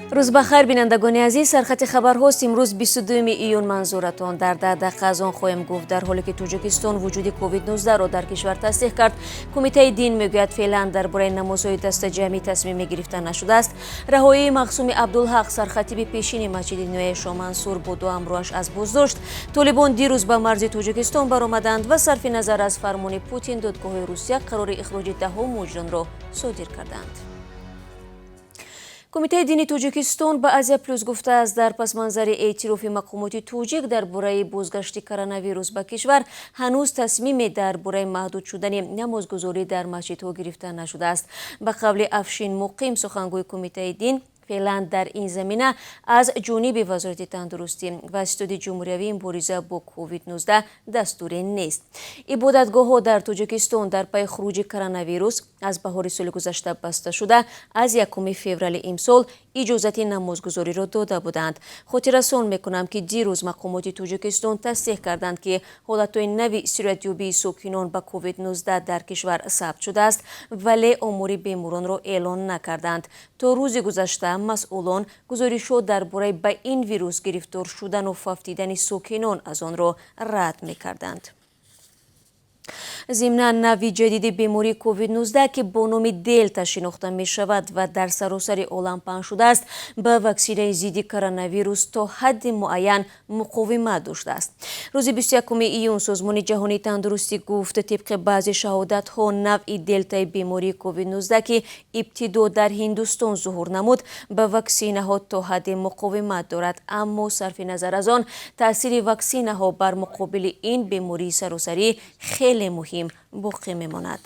Рӯз ба хайр, бинандагони азиз. Сархати хабарҳост. Имрӯз 22 июн. Манзуратон дар 10 дақиқа аз он хоҳем гуфт. Дар ҳоле ки Тоҷикистон вуҷуди ковид-19-ро дар кишвар тасдиқ кард, Кумитаи дин мегӯяд, феълан дар бораи намозҳои дастаҷамъӣ тасмиме гирифта нашудааст. Раҳоии Мақсуми Абдулҳақ, сархатиби пешини масҷиди ноҳияи Шомансур, бо ду ҳамроҳаш аз боздошт. Толибон дирӯз ба марзи Тоҷикистон баромаданд ва сарфи назар аз фармони Путин, додгоҳҳои Русия қарори ихроҷи даҳҳо муҳоҷиронро содир карданд. Кумитаи дини Тоҷикистон ба Азия Плюс гуфтааст, дар пасманзари эътирофи мақомоти тоҷик дар бораи бозгашти коронавирус ба кишвар, ҳанӯз тасмиме дар бораи маҳдуд шудани намозгузорӣ дар масҷидҳо гирифта нашудааст. Ба қавли Афшин Муқим, сухангӯи Кумитаи дин, феълан дар ин замина аз ҷониби Вазорати тандурустӣ ва Ситоди ҷумҳуриявии мубориза бо ковид-19 дастуре нест. Ибодатгоҳҳо дар Тоҷикистон дар пайи хуруҷи коронавирус аз баҳори соли гузашта баста шуда, аз 1 феврали имсол иҷозати намозгузориро дода буданд. Хотиррасон мекунам, ки дирӯз мақомоти Тоҷикистон тасдиқ карданд, ки ҳолатҳои нави сироятёбии сокинон ба ковид-19 дар кишвар сабт шудааст, вале омори беморонро эълон накарданд. То рӯзи гузашта масъулон гузоришҳо дар бораи ба ин вирус гирифтор шудану фавтидани сокинон аз онро рад мекарданд. Зимнан, навъи ҷадиди бемории ковид-19, ки бо номи Делта шинохта мешавад ва дар саросари олам паҳн шудааст, ба ваксинаи зидди коронавирус то ҳадди муайян муқовимат доштааст. Рӯзи 21 июн Созмони ҷаҳонии тандурустӣ гуфт, тибқи баъзе шаҳодатҳо, навъи делтаи бемории ковид-19, ки ибтидо дар Ҳиндустон зуҳур намуд, ба ваксинаҳо то ҳадде муқовимат дорад. Аммо сарфи назар аз он, таъсири ваксинаҳо бар муқобили ин бемории саросарӣ хеле муҳим боқӣ мемонад.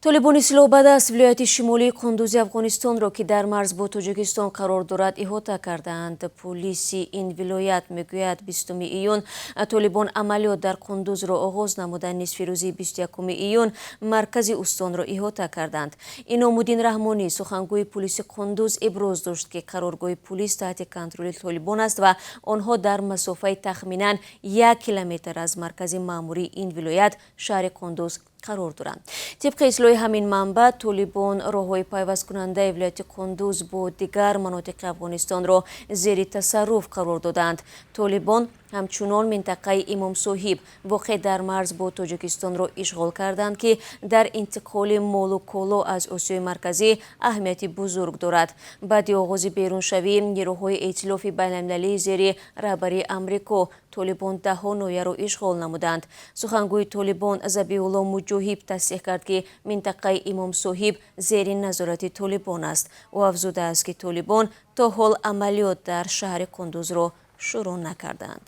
Толибони силоҳбадаст вилояти шимолии Қундузи Афғонистонро, ки дар марз бо Тоҷикистон қарор дорад, иҳота кардаанд. Пулиси ин вилоят мегӯяд, 20 июн толибон амалиёт дар Қундузро оғоз намуда, нисфи рӯзи 21 июн маркази устонро иҳота карданд. Иномуддин Раҳмонӣ, сухангӯи пулиси Қундуз, иброз дошт, ки қароргоҳи пулис таҳти контроли толибон аст ва онҳо дар масофаи тахминан 1 километр аз маркази маъмурии ин вилоят, шаҳри Қундуз, қарор доранд. Тибқи ислоҳи ҳамин манбаъ, толибон роҳҳои пайвасткунандаи вилояти Қундуз бо дигар манотиқи Афғонистонро зери тасарруф қарор додаанд. Толибон ҳамчунон минтақаи Имомсоҳиб, воқеъ дар марз бо Тоҷикистонро, ишғол карданд, ки дар интиқоли молу коло аз Осиёи Марказӣ аҳамияти бузург дорад. Баъди оғози беруншавии нерӯҳои эътилофи байналмилалии зери раҳбарии Амрико, толибон даҳҳо ноҳияро ишғол намуданд. Сухангӯи толибон Забиулло Муҷоҳиб тасдиқ кард, ки минтақаи Имомсоҳиб зери назорати толибон аст. Ӯ афзудааст, ки толибон то ҳол амалиёт дар шаҳри Қундузро шурӯъ накардаанд.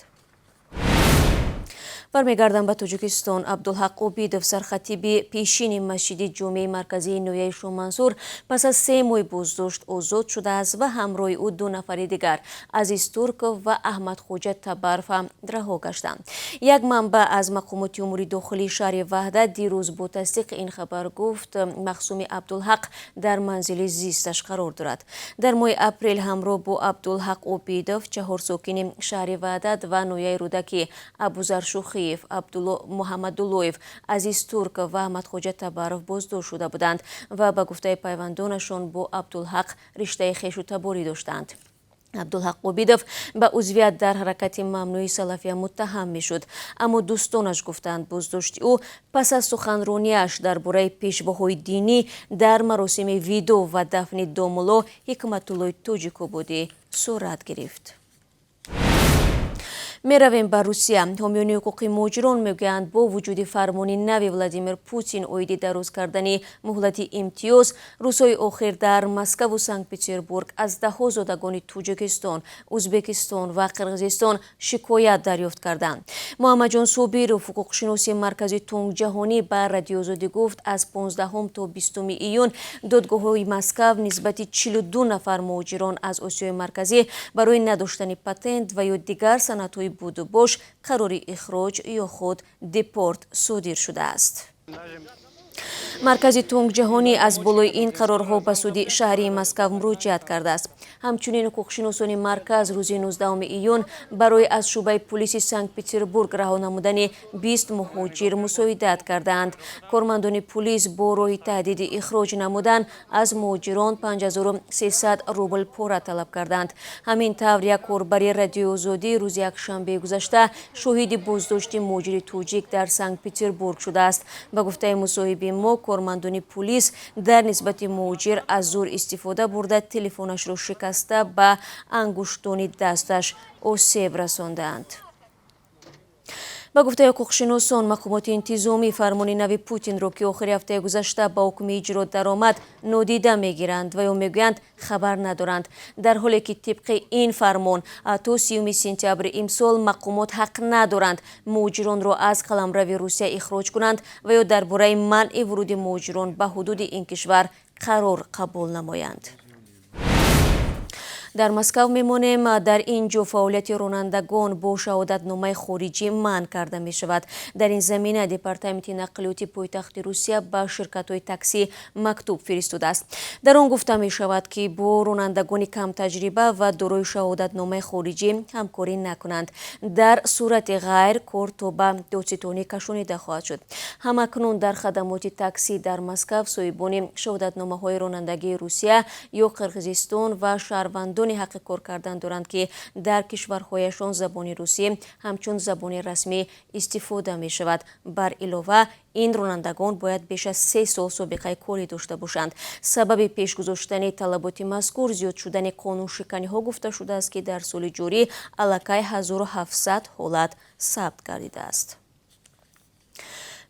Бармегардам ба Тоҷикистон. Абдулҳақ Обидов, сархатиби пешини масҷиди ҷомеи марказии ноҳияи Шомансур, пас аз 3 моҳи боздошт озод шудааст ва ҳамроҳи ӯ ду нафари дигар, Азиз Турков ва Аҳмадхоҷа Табаров, ҳам раҳо гаштанд. Як манбаъ аз мақомоти умури дохилии шаҳри Ваҳдат дирӯз бо тасдиқи ин хабар гуфт, Мақсуми Абдулҳақ дар манзили зисташ қарор дорад. Дар моҳи апрел ҳамроҳ бо Абдулҳақ Обидов чаҳор сокини шаҳри Ваҳдат ва ноҳияи Рӯдакӣ, Абузар Шухиев, Абдулло Муҳаммадуллоев, Азиз Турков ва Аҳмадхоҷа Табаров боздошт шуда буданд ва ба гуфтаи пайвандонашон бо Абдулҳақ риштаи хешу таборӣ доштанд. Абдулҳақ Обидов ба узвият дар ҳаракати мамнӯи Салафия муттаҳам мешуд, аммо дӯстонаш гуфтанд, боздошти ӯ пас аз суханронияш дар бораи пешвоҳои динӣ дар маросими видоъ ва дафни домулло Ҳикматуллои Тоҷикободӣ сурат гирифт. Меравем ба Русия. Ҳомиёни ҳуқуқи муҳоҷирон мегӯянд, бо вуҷуди фармони нави Владимир Путин оиди дароз кардани муҳлати имтиёз, рӯзҳои охир дар Москаву Санкт Петербург аз даҳҳо зодагони Тоҷикистон, Ӯзбекистон ва Қирғизистон шикоят дарёфт карданд. Муҳаммадҷон Собиров, ҳуқуқшиноси Маркази Тунгҷаҳонӣ, ба Радиоозодӣ гуфт, аз 15 то 20 июн додгоҳҳои Москав нисбати 42 нафар муҳоҷирон аз Осиёи Марказӣ барои надоштани патент ва ё дигар санадҳои будубош қарори ихроҷ ё худ депорт содир шудааст. Маркази Тунгҷаҳонӣ аз болои ин қарорҳо ба суди шаҳрии Москав муроҷиат кардааст. Ҳамчунин ҳуқуқшиносони марказ рӯзи 19 июн барои аз шӯъбаи пулиси Санкт-Петербург раҳо намудани 20 муҳоҷир мусоидат кардаанд. Кормандони пулис бо роҳи таҳдиди ихроҷ намудан аз муҳоҷирон 5300 рубл пора талаб карданд. Ҳамин тавр як корбари Радиои Озодӣ рӯзи якшанбеи гузашта шоҳиди боздошти муҳоҷири тоҷик дар Санкт-Петербург шудааст. Ба гуфтаи мусоҳиби мо, кормандони пулис дар нисбати муҳоҷир аз зӯр истифода бурда, телефонашро шикаста ба ангуштони дасташ осеб расондаанд. Ба гуфтаи ҳуқуқшиносон, мақомоти интизомӣ фармони нави Путинро, ки охири ҳафтаи гузашта ба ҳукми иҷро даромад, нодида мегиранд ва ё мегӯянд хабар надоранд. Дар ҳоле ки тибқи ин фармон то 30 сентябри имсол мақомот ҳақ надоранд муҳоҷиронро аз қаламрави Русия ихроҷ кунанд ва ё дар бораи манъи вуруди муҳоҷирон ба ҳудуди ин кишвар қарор қабул намоянд. Дар Москав мемонем. Дар ин ҷо фаъолияти ронандагон бо шаҳодатномаи хориҷӣ манъ карда мешавад. Дар ин замина департаменти нақлиёти пойтахти Русия ба ширкатҳои таксӣ мактуб фиристодааст. Дар он гуфта мешавад, ки бо ронандагони камтаҷриба ва дорои шаҳодатномаи хориҷӣ ҳамкорӣ накунанд. Дар сурати ғайр кор то ба додситонӣ кашонида хоҳад шуд. Ҳамакнун дар хадамоти таксӣ дар Москав соҳибони шаҳодатномаҳои ронандагии Русия ё Қирғизистон ва шаҳрвандони ҳаққи кор кардан доранд, ки дар кишварҳояшон забони русӣ ҳамчун забони расмӣ истифода мешавад. Бар илова, ин ронандагон бояд беш аз 3 сол собиқаи корӣ дошта бошанд. Сабаби пешгузоштани талаботи мазкур зиёд шудани қонуншиканиҳо гуфта шудааст, ки дар соли ҷорӣ аллакай 1700 ҳолат сабт гардидааст.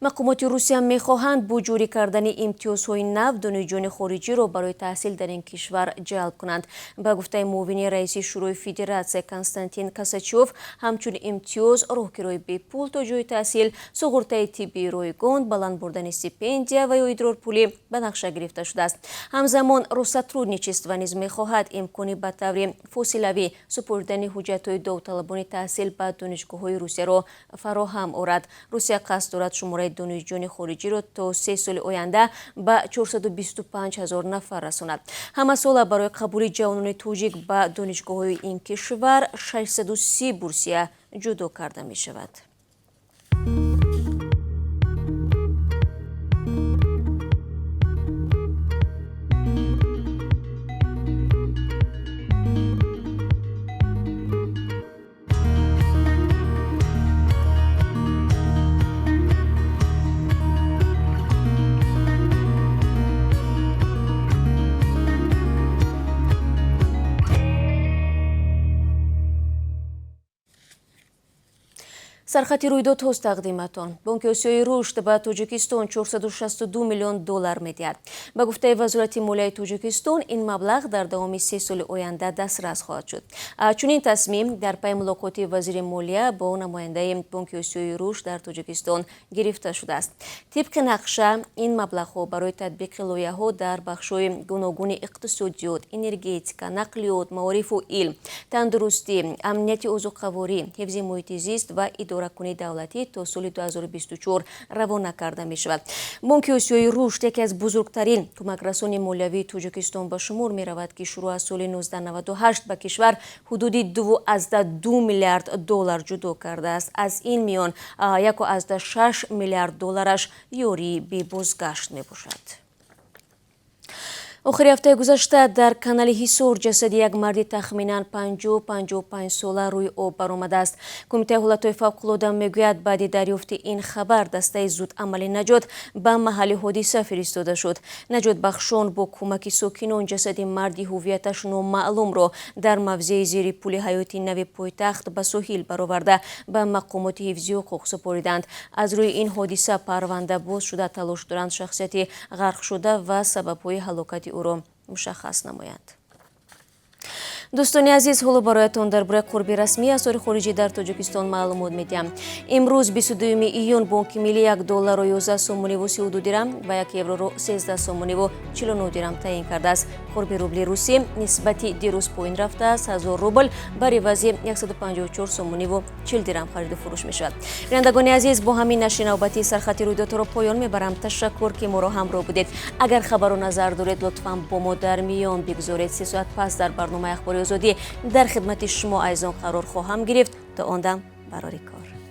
Мақомоти Русия мехоҳанд бо ҷорӣ кардани имтиёзҳои нав донишҷӯёни хориҷиро барои таҳсил дар ин кишвар ҷалб кунанд. Ба гуфтаи муовини раиси Шӯрои Федератсия Константин Касачёв, ҳамчун имтиёз роҳкирои бепул то ҷои таҳсил, суғуртаи тиббии ройгон, баланд бурдани стипендия ва ё идрорпулӣ ба нақша гирифта шудааст. Ҳамзамон Россотрудничество низ мехоҳад имкони ба таври фосилавӣ супурдани ҳуҷҷатҳои довталабони таҳсил ба донишгоҳҳои Русияро фароҳам орад. Русия қасд дорад шумораи донишҷӯёни хориҷиро то 3 соли оянда ба 425 ҳазор нафар расонад. Ҳамасола барои қабули ҷавонони тоҷик ба донишгоҳҳои ин кишвар 630 бурсия ҷудо карда мешавад. Сархати рӯйдодҳост тақдиматон. Бонки Осиёи Рушд ба Тоҷикистон 462 миллион доллар медиҳад. Ба гуфтаи Вазорати молияи Тоҷикистон, ин маблағ дар давоми 3 соли оянда дастрас хоҳад шуд. Чунин тасмим дар пайи мулоқоти вазири молия бо намояндаи Бонки Осиёи Рушд дар Тоҷикистон гирифта шудааст. Тибқи нақша, ин маблағҳо барои татбиқи лоиҳаҳо дар бахшҳои гуногуни иқтисодиёт, энергетика, нақлиёт, маорифу илм, тандурустӣ, амнияти озуқаворӣ, ҳифзи муҳити зист ва идоракунии давлатӣ то соли 2024 равона карда мешавад. Бонки Осиёи Рушд яке аз бузургтарин кӯмакрасони молиявии Тоҷикистон ба шумор меравад, ки шурӯъ аз соли 1998 ба кишвар ҳудуди 2,2 миллиард доллар ҷудо кардааст. Аз ин миён 1,6 миллиард доллараш ёрии бебозгашт мебошад. Охири ҳафтаи гузашта дар канали Ҳисор ҷасади як марди тахминан 50-55 сола рӯи об баромадааст. Кумитаи ҳолатҳои фавқулода мегӯяд, баъди дарёфти ин хабар дастаи зудамали наҷот ба маҳалли ҳодиса фиристода шуд. Наҷотбахшон бо кӯмаки сокинон ҷасади марди ҳувияташ номаълумро дар мавзеи зери пули ҳаёти нави пойтахт ба соҳил бароварда ба мақомоти ҳифзи ҳуқуқ супориданд. Аз рӯи ин ҳодиса парванда боз шуда, талош доранд шахсияти ғарқшуда ва сабабҳои ҳалокати ӯро мушаххас намоянд. Дӯстони азиз, ҳоло бароятон дар бораи қурби расмии асъори хориҷӣ дар Тоҷикистон маълумот медиҳам. Имрӯз, 22 июн, Бонки Миллӣ 1 долларро 11 сомониву 32 дирам ва 1 евроро 13 сомониву 49 дирам таъин кардааст. Қурби рубли русӣ нисбати дирӯз поин рафтааст. 1000 рубл бар ивази 154 сомониву 40 дирам хариду фурӯш мешавад. Бинандагони азиз, бо ҳамин нашри навбатии «Сархати рӯйдодҳоро» поён мебарам. Ташаккур, ки моро ҳамроҳ будед. Агар хабару назар доред, лутфан бо мо дар миён бигузоред. 3 соат пас дар барномаи «Ахбори Озодӣ» дар хидмати шумо азизон қарор хоҳам гирифт. То он дам барори кор.